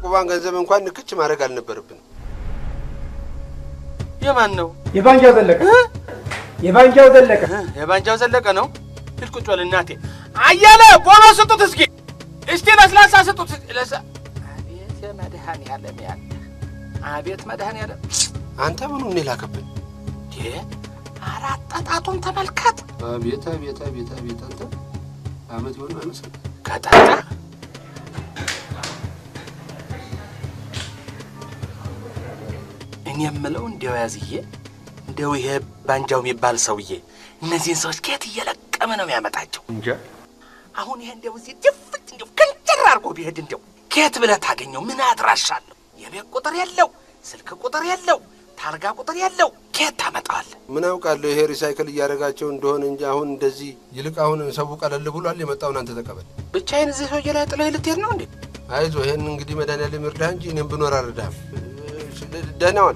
የዕቁቧን ገንዘብ እንኳን ንክች ማድረግ አልነበረብን። የማን ነው? የባንጃው ዘለቀ። የባንጃው ዘለቀ። የባንጃው ዘለቀ ነው። ሂድ ቁጭ በል እናቴ። አየለ ቦኖ ስጡት እስኪ። እስቲ ለስላሳ ስጡት። አቤት የመድኃኔዓለም ያለ፣ አቤት መድኃኔዓለም። አንተ ምኑን ነው የላከብን? አራት ጣጣቱን ተመልከት። አቤት አቤት አቤት አቤት። አንተ አመት ይሆን አይመስልም። ከጠጣ እኔ የምለው እንደው ያዝዬ፣ እንደው ይሄ ባንጃው የሚባል ሰውዬ እነዚህን ሰዎች ከየት እየለቀመ ነው የሚያመጣቸው? እንጃ። አሁን ይሄ እንደው እዚህ ድፍት እንደው ክንጭር አድርጎ ቢሄድ እንደው ከየት ብለህ ታገኘው? ምን አድራሻ አለው? የቤት ቁጥር የለው፣ ስልክ ቁጥር የለው፣ ታርጋ ቁጥር የለው። ከየት ታመጣዋለህ? ምን አውቃለሁ ይሄ recycle እያደረጋቸው እንደሆነ እንጂ አሁን እንደዚህ ይልቅ አሁን ሰው ቀለል ብሏል። የመጣውን አንተ ተቀበል። ብቻዬን እዚህ ሰውዬ ላይ ጥለህ ልትሄድ ነው እንዴ? አይዞህ፣ ይሄን እንግዲህ መድኃኒዓለም ይርዳህ እንጂ እኔም ብኖር አልረዳህም። ደህና ዋል።